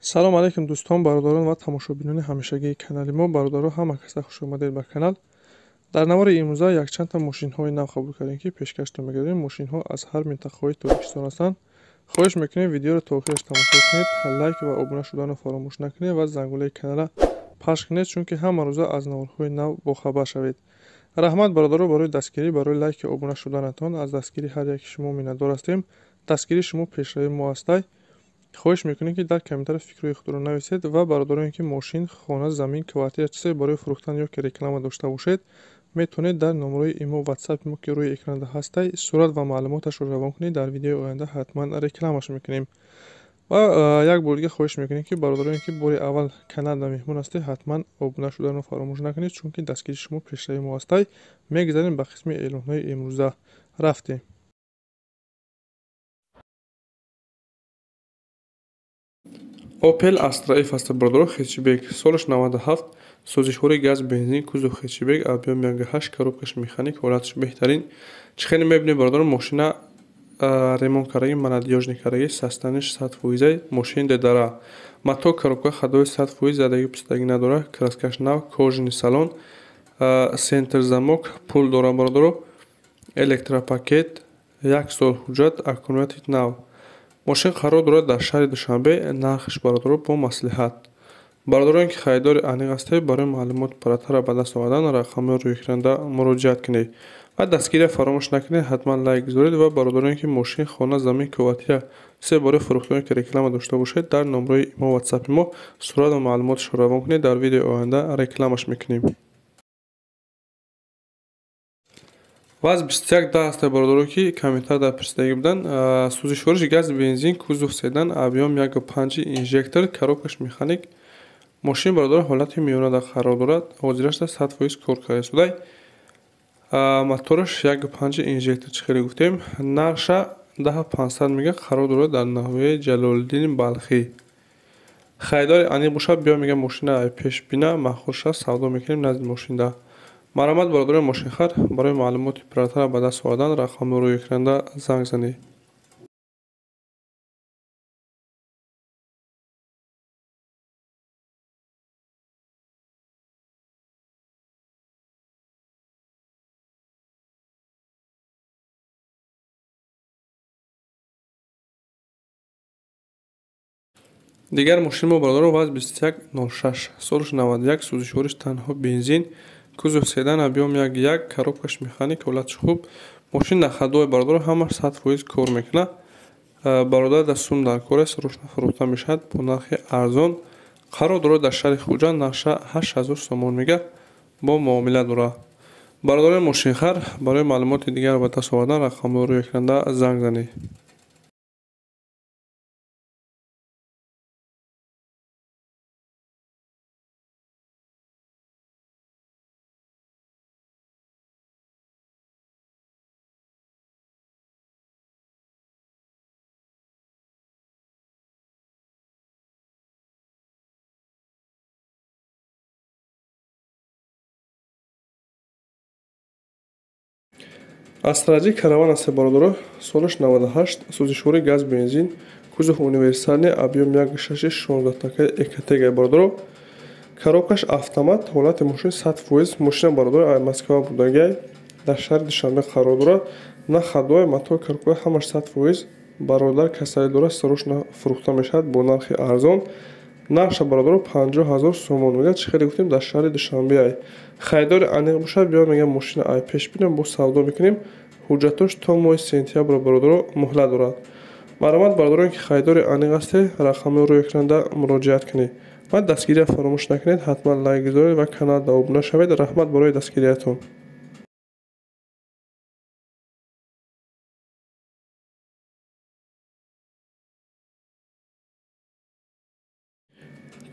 Салом алейкум дӯстон, бародарон ва тамошобинони ҳамешагии канали мо. Бародаро, ҳама каса хуш омадед ба канал. Дар навори имрӯза якчандта мошинҳои нав қабул кардем, ки пешкаштон мегардем. Мошинҳо аз ҳар минтақаҳои Тоҷикистон ҳастанд. Хоҳиш мекунем, видеоро то охираш тамошо кунед, лайк ва обуна шуданро фаромӯш накунед ва зангулаи каналро пахш кунед, чунки ҳама рӯза аз наворҳои нав бохабар шавед. Раҳмат, бародаро, барои дастгирӣ, барои лайки обуна шуданатон. Аз дастгирии ҳар яки шумо миннатдор ҳастем. Дастгирии шумо пешравии мо ҳастай. Хоҳиш мекунем, ки дар комментария фикрҳои худро нависед ва бародароне, ки мошин, хона, замин, квартира, чизе барои фурӯхтан ё ки реклама дошта бошед, метавонед дар номерои имо ватсапи мо, ки рӯи экранда ҳастай, сурат ва маълумоташро равон кунед. Дар видеои оянда ҳатман рекламаш мекунем. Ва як бор дига хоҳиш мекунем, ки бародароне, ки бори аввал каналда меҳмон ҳастед, ҳатман обуна шуданро фаромӯш накунед, чунки дастгирии шумо пешравии мо ҳастай. Мегузарем ба қисми эълонҳои имрӯза. Рафтем. Opel Astra F аст, бародаро, хэтчбек, солаш 97, сӯзишвори газ, бензин, кузов хэтчбек, объем 1.8, коробкаш механик, ҳолаташ беҳтарин. Чӣ хеле мебинед, бародаро, мошина ремонт кардаги, надёжный кардаги, состояниш 100%, мошин дедара. Мотор, коробка ходовой 100%, задаги пистаги надора, краскаш нав, кожаный салон, центр замок, пул дора, бародаро, электропакет, як сол ҳуҷҷат, аккумулятори нав. Мошин қарор дорад дар шаҳри Душанбе, нархаш, бародаро, бо маслиҳат. Бародароне, ки харидори аниқ ҳастед, барои маълумоти пурратарро ба даст овардан рақамҳои рӯи экранда муроҷиат кунед. Ва дастгирия фаромӯш накунед, ҳатман лайк гузоред ва бародароне, ки мошин, хона, замин, квартира, чизе барои фурӯхтане ки реклама дошта бошед, дар номерои имо ватсапи мо сурат ва маълумоташро равон кунед, дар видеои оянда рекламаш мекунем. Ваз 21 10 ҳаста, бародаро, ки комментар дар пурсидагӣ буданд. Сӯзишвориш газ, бензин, кузов седан, объем 1.5, инжектор, коробкаш механик. Мошин, бародаро, ҳолати миёнада қарор дорад. Ҳозирашда 100% кор карда истодай. Мотораш 1.5 инжектор, чӣ хеле гуфтем. Нархша 10500 мега, қарор дорад дар ноҳияи Ҷалолиддини Балхӣ. Харидори аниқ бошад, биё, мега, мошина пешбина, маъқул шавад, савдо мекунем назди мошинда. Марҳамат, бародарони мошинхар, барои маълумоти пурратарро ба даст овардан рақамҳои рӯи экранда занг занед. Дигар мошини мо, бародаро, ваз 2106, солаш 91, сӯзишвориш танҳо бензин, кузов седан, объем 1.1, коробкаш механик, ҳолаташ хуб. Мошин на ходовой, бародаро, ҳамаш 100% кор мекунад. Бародар дар сум дар кор аст, рӯшна фурӯхта мешавад бо нархи арзон. Қарор дорад дар шаҳри Хуҷанд, нархша 8000 сомон мега, бо муомила дорад. Бародарони мошинхар, барои маълумоти дигар ба даст овардан рақамҳои рӯи экранда занг занед. Астраҷи караван аст, бародаро, солаш 98, сӯзишвори газ, бензин, кузов универсальный, объем 1.6, 16 такаи экотега, бародаро. Коробкаш автомат, ҳолати мошин 100%. Мошина, бародаро, аз Москва бурдагиай, дар шаҳри Душанбе қарор дорад. На ходовой, мотор, коробка ҳамаш 100%. Бародар касалӣ дорад, срочно фурӯхта мешавад бо нархи арзон. Нархша, бародаро, 50000 сомон мега, чӣ хеле гуфтем, дар шаҳри Душанбе ай. Харидори аниқ бошад, биё, мега, мошина ай пеш бинем, бо савдо мекунем. Ҳуҷҷатош то моҳи сентябр, бародаро, муҳлат дорад. Марҳамат, бародароне, ки харидори аниқ ҳастед, рақамҳои рӯи экранда муроҷиат кунед. Ва дастгирия фаромӯш накунед, ҳатман лайк гузоред ва каналда обуна шавед. Раҳмат барои дастгириятон.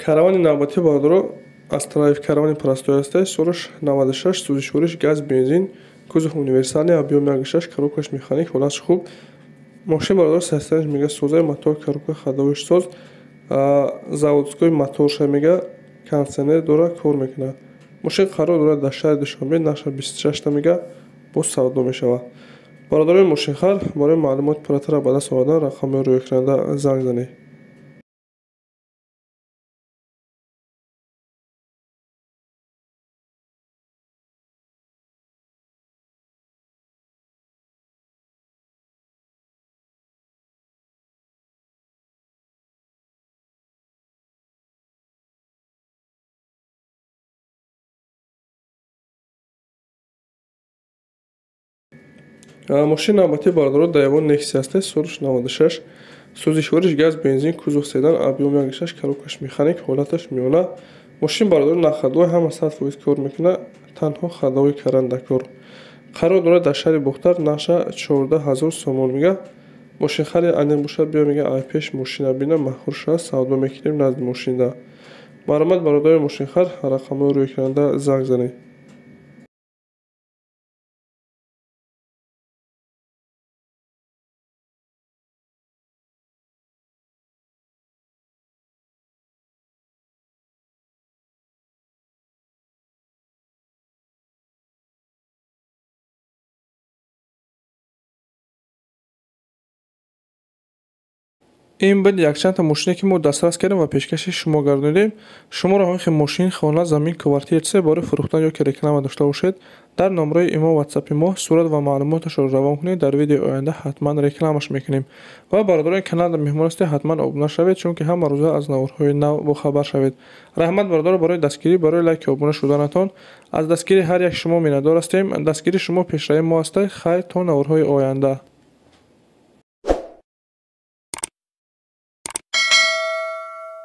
Каравани навбатӣ, бародаро, Астраев каравани простой ҳастай, солаш 96, сӯзишвориш газ, бензин, кузов универсальный, объем 1.6, коробкаш механик, ҳолаташ хуб. Мошин, бародаро, состояниш мега созай, мотор, коробка ходовоиш соз, заводской моторша мега, кондиционер дора, кор мекунад. Мошин қарор дорад дар шаҳри Душанбе, нархаш 26 мега, боз савдо мешавад. Бародарони мошинхар, барои маълумоти пурратарро ба даст овардан рақамҳои рӯи экранда занг занед. Мошини навбатӣ бародаро Daewoo Nexia аст, солш 96, сӯзишвориш газ, бензин, кузов седан, объём 1,6, коробкаш механик, ҳолаташ миёна. Мошин бародаро на ходовой, ҳама 100% кор мекунад, танҳо ходовой кардан дар кор. Қарор дорад дар шаҳри Бохтар, нархша 14 000 сомон мега. Мошинхари аниқ бошад, биё мега ай пеш мошина бина, маҳур шава, савдо мекунем назди мошинда. Марҳамат бародари мошинхар, рақамҳои рӯи экранда занг занед. Ин буд якчандта мошине, ки мо дастрас кардем ва пешкаши шумо гардонидем. Шуморо ҳамин хел мошин, хона, замин, квартира, чизе барои фурӯхтан ё ки реклама дошта бошед, дар номраи имо ватсапи мо сурат ва маълумоташро равон кунед, дар видеои оянда ҳатман рекламаш мекунем. Ва бародарони канал меҳмон ҳастед, ҳатман обуна шавед, чунки ҳама рӯза аз наворҳои нав бохабар шавед. Раҳмат бародаро барои дастгирӣ, барои лайки обуна шуданатон. Аз дастгирии ҳар як шумо миннатдор ҳастем. Дастгирии шумо пешравии мо аст. Хайр, то наворҳои оянда.